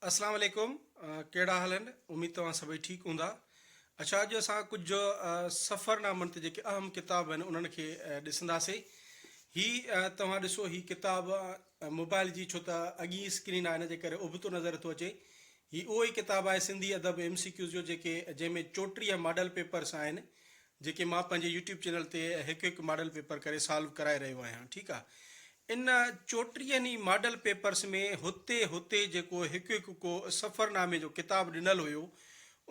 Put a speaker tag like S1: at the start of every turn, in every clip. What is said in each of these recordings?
S1: اسلام عليڪم ڪهڙا حال آهن اميد توهان سڀئي ٺيڪ هوندا اڇا اڄ اسان ڪجهه سفرنامن تي جيڪي اهم ڪتاب آهن انهن کي ڏسنداسين هي توهان ڏسو هي ڪتاب موبائل جي ڇو ته اڳي اسڪرين آهي ان جي ڪري ابتو نظر ٿو اچي هي اهو ئي ڪتاب آهي سنڌي ادب ايم سي ڪيوز جو جيڪي جنهن ۾ 34 ماڊل پيپرس آهن جيڪي مان پنهنجي يوٽيوب چينل تي هڪ هڪ ماڊل پيپر ڪري سالو ڪرائي رهيو آهيان ٺيڪ آ ان چوٽيهن ئي ماڊل پيپرس ۾ هتي هتي جيڪو هڪ هڪ ڪو سفرنامي جو ڪتاب ڏنل هيو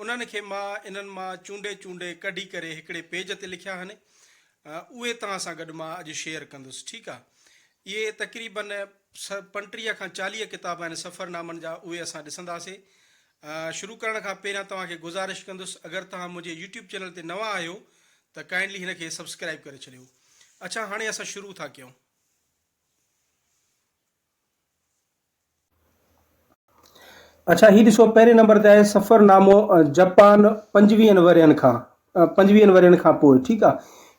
S1: انهن کي مان انهن مان چونڊي چونڊي ڪڍي ڪري هڪڙي پيج تي لکيا آهن اهي توهان سان گڏ مان اڄ شيئر ڪندس ٺيڪ آ اهي تقريبن 35 کان 40 ڪتاب آهن سفرنامن جا اهي اسان ڏسنداسي شروع ڪرڻ کان پهريان توهان کي گذارش ڪندس اگر توهان منهنجي يوٽيوب چينل تي نوان آهيو ته ڪائنڊلي هن کي سبسڪرائب ڪري ڇڏيو اڇا هاڻي اسان شروع ٿا ڪيون. اڇا هي ڏسو پهرين نمبر تي آهي سفر نامو جپان پنجويهن ورهين کان پنجويهن ورهين کان پوء ٺيڪ آ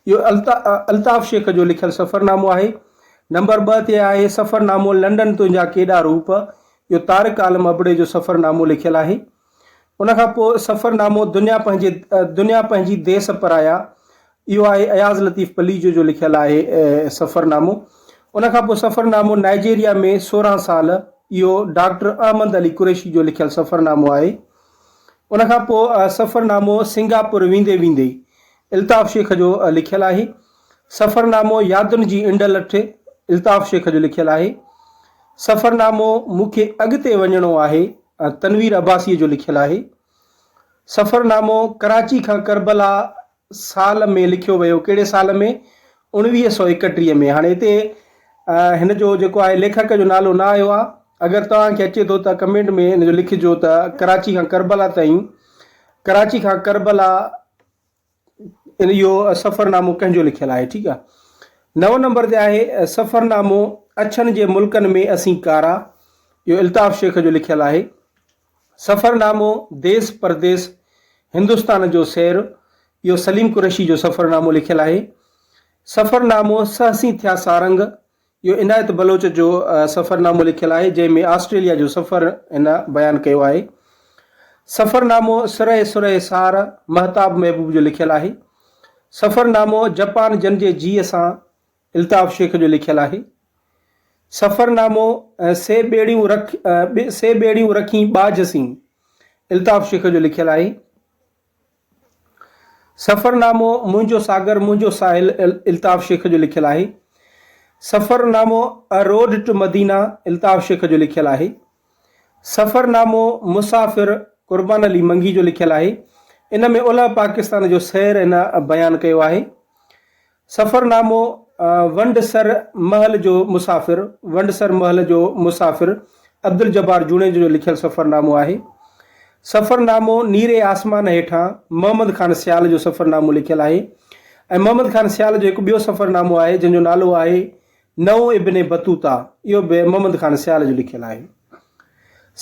S1: اهو الطاف شيخ جو لکيل سفر نامو آهي نمبر 2 تي آهي سفر نامو لنڊن تنهنجا ڪيڏا روپ اهو طارق عالم ابڙي جو سفرنامو لکيل آهي. ان کان پوء سفرنامو دنيا پنهنجي دنيا پنهنجي ديس پرايا اهو آهي اياز لطيف پليجو جو لکيل آهي سفرنامو. ان کان پوء سفرنامو نائجيريا ۾ 16 سال اهو ڊاڪٽر احمد علي قريشي جو لکيل سفرنامو آهي. ان کان پوء سفرنامو سنگاپور ويندي ويندي الطاف شيخ جو لکيل آهي. سفرنامو يادن جي انڊلٺ الطاف شيخ جو لکيل آهي. سفرنامو مون کي اڳتي وڃڻو آهي تنوير عباسيء جو لکيل آهي. سفرنامو ڪراچي کان ڪربلا سال ۾ لکيو ويو ڪهڙي سال ۾ 1931 ۾ هاڻي هتي هن جو جيڪو آهي ليکڪ جو نالو نه آيو آهي اگر توهان کي اچي ٿو ته ڪمينٽ ۾ هن جو لکجو ته ڪراچي کان ڪربلا تائين ڪراچي کان ڪربلا ان اهو سفرنامو ڪنهن جو لکيل آهي ٺيڪ آهي نو نمبر تي آهي سفرنامو اڇن جي ملڪن ۾ اسين ڪارا اهو الطاف شيخ جو لکيل آهي سفرنامو ديس پرديس هندستان جو سير اهو سليم قريشي جو سفرنامو لکيل آهي سفرنامو سهسين ٿيا سارنگ اهو عنايت بلوچ جو سفرنامو لکيل آهي، جنهن ۾ آسٽريليا جو سفر هن بيان ڪيو آهي. سفرنامو سرهي سرهي سار مهتاب محبوب جو لکيل آهي. سفرنامو جپان جن جي جيء سان الطاف شيخ جو لکيل آهي. سفرنامو سي ٻيڙيون رک سي ٻيڙيون رکين ٻاجهه سين الطاف شيخ جو لکيل آهي. سفرنامو منهنجو ساگر منهنجو ساحل الطاف شيخ جو لکيل آهي. سفرنامو A Road to Medina Altaf Shaikh جو لکيل آهي. سفرنامو مسافر قربان علي منگي جو لکيل آهي. ان ۾ اولهه پاڪستان جو سير هن بيان ڪيو آهي. سفرنامو ونڊ سر محل جو مسافر، ونڊ سر محل جو مسافر، عبدالجبار جوڻيجو جو لکيل سفرنامو آهي. سفرنامو نيري آسمان هيٺان، محمد خان سيال جو سفرنامو لکيل آهي ۽ محمد خان سيال جو هڪ ٻيو سفرنامو آهي جنهن جو نالو آهي نئون ابن بطوطه اهو به محمد خان سيال جو لکيل آهي.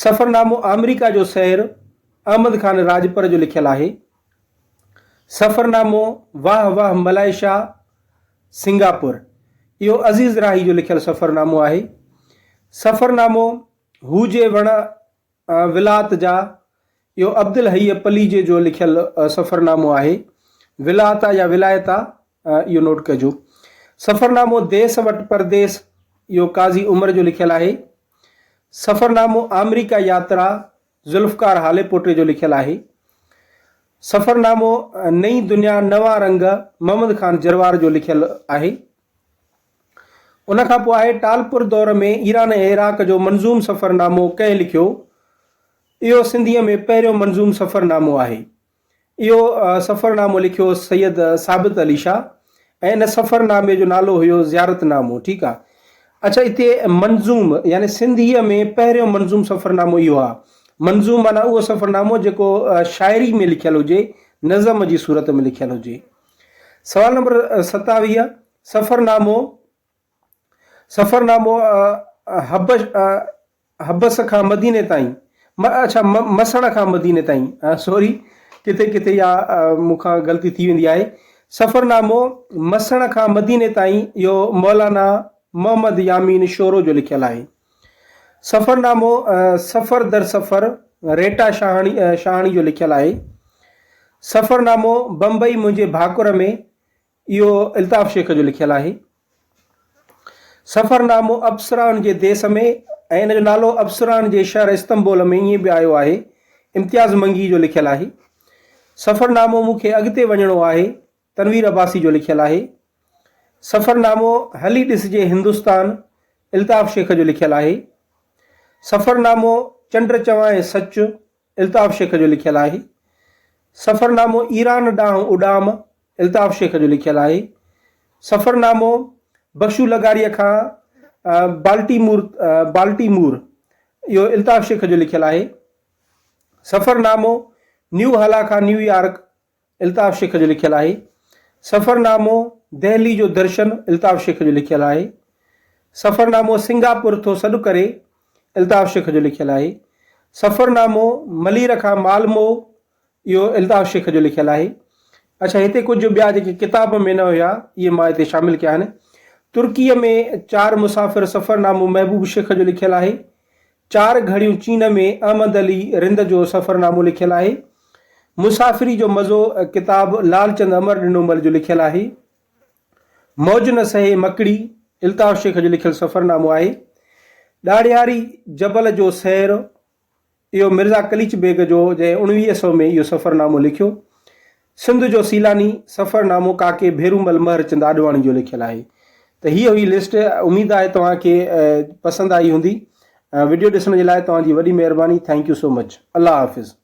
S1: سفرنامو آمريڪا جو سير، احمد خان راڄپر جو لکيل آهي. سفرنامو، واهه واهه ملائيشيا، سنگاپور، اهو عزيز راهي جو لکيل سفرنامو آهي. سفرنامو، هو جي وڻ ولات جا، اهو عبدالحئي پليجي جو لکيل سفرنامو آهي. ولاتا يا ولايتا، اهو نوٽ ڪجو. سفرنامو، ديس وٽ پرديس، اهو قاضي عمر جو لکيل آهي. سفرنامو، آمريڪا ياترا، ذوالفقار هاليپوٽي جو لکيل آهي. سفرنامو نئين دنيا نوان رنگ محمد خان جروار جو لکيل آهي. ان کان پوء آهي ٽالپر دور ۾ ايران ۽ عراق جو منظوم سفرنامو ڪنهن لکيو؟ اهو سنڌيء ۾ پهريون منظوم سفرنامو آهي. اهو سفرنامو لکيو سيد ثابت علي شاهه ۽ ان سفرنامي جو نالو هيو زيارت نامو ٺيڪ آ اڇا اتي منظوم يعني سنڌيء ۾ پهريون منظوم سفرنامو اهو آ منظوم معنيٰ اهو سفرنامو جيڪو شاعري ۾ لکيل هجي نظم جي صورت ۾ لکيل هجي سوال نمبر 27 سفرنامو سفرنامو حبش حبس کان مديني تائين اڇا مسڻ کان مديني تائين سوري ڪٿي ڪٿي اها مون کان غلطي ٿي ويندي آهي سفرنامو مسڻ کان مديني تائين اهو مولانا محمد يامين شورو جو لکيل آهي. سفرنامو سفر در سفر ريٽا شاهاڻي شاهاڻي جو لکيل آهي. سفرنامو بمبئي منهنجي ڀاڪر ۾ اهو الطاف شيخ جو لکيل آهي. سفرنامو اپسرائن جي ديس ۾ ۽ ان جو نالو اپسرائن جي شهر استنبول ۾ ائين به آيو آهي، امتياز منگي جو لکيل آهي. سفرنامو مون کي اڳتي وڃڻو آهي، تنوير عباسي جو لکيل آهي. سفرنامو هلي ڏسجي هندستان، الطاف شيخ جو لکيل آهي. سفرنامو چنڊ چوانء سچ، الطاف شيخ جو لکيل آهي. سفرنامو ايران ڏانهن اڏام، الطاف شيخ جو لکيل آهي. سفرنامو بخشو لغاريء کان بالٽيمور، بالٽيمور، اهو الطاف شيخ جو لکيل آهي. سفرنامو نيو هالا کان نيويارڪ، الطاف شيخ جو لکيل آهي. سفرنامو دهلي جو درشن الطاف شيخ جو لکيل آهي. سفرنامو سنگاپور ٿو سڏ ڪري الطاف شيخ جو لکيل آهي. سفرنامو ملير کان مالمو اهو الطاف شيخ جو لکيل آهي. اڇا هتي ڪجهه ٻيا جيڪي ڪتاب ۾ نه هيا اهي مان هتي شامل ڪيا آهن. ترڪيء ۾ چار مسافر سفرنامو محبوب شيخ جو لکيل آهي. چار گهڙيون چين ۾ احمد علي رند جو سفرنامو لکيل آهي. مسافري جو مزو ڪتاب لالچند امر ڏنومل جو لکيل آهي. موج نه سهي مڪڙي الطاف شيخ جو لکيل سفرنامو آهي. ڏاڙهياري جبل جو سير اهو مرزا قليچ بيگ جو جنهن 1900 ۾ اهو سفرنامو لکيو. سنڌ جو سيلاني سفر نامو ڪاڪي ڀيرومل مهرچند آڏواڻي جو لکيل آهي ته هيء هئي لسٽ اميد آهي توهان کي پسند آئي هوندي وڊيو ڏسڻ جي لاء توهان جي وڏي مهرباني thank you so much Allah Hafiz.